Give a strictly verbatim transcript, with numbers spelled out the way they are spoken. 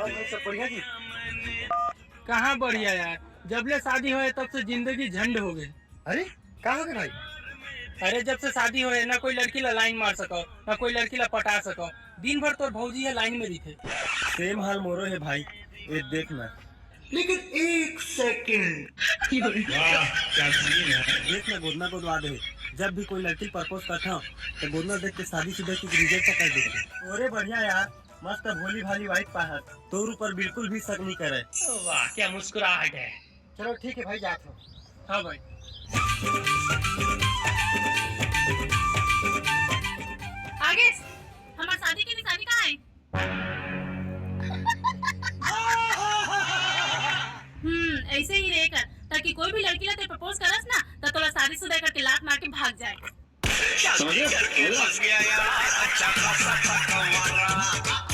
सब बढ़िया जी? कहाँ बढ़िया यार, जब ले शादी होए तब से जिंदगी झंड हो गई। अरे, का हो गए भाई? अरे, जब से शादी होए, ना कोई लड़की ला लाइन मार सको, ना कोई लड़की ला पटा सको। दिन भर तोर भौजी है लाइन में रहिथे। सेम हाल मोरो है भाई, ये देख ना। लेकिन एक सेकंड। वाह, क्या सीन है। देख ना, गोदना गोदवा दे। जब भी कोई लड़की प्रपोज करता हूँ, तो गोदना देख के शादी शुदा की रिजेक्ट कर देते। अरे बढ़िया यार, मस्त भोली भाली वाइफ पाहत, तोर ऊपर बिल्कुल भी शक नहीं करे। वाह, क्या मुस्कुराहट है। चलो ठीक है भाई, जात हो। हाँ भाई। आगे, हमार शादी के निशानी कहाँ है? हम्म, ऐसे ही रहेगा, ताकि कोई भी लड़की ला ते प्रपोज करस ना, तो तोला शादीशुदा करके लात मार के भाग जाए। समझ रहे हो? फंस गया यार, अच्छा खासा टक्का मारा।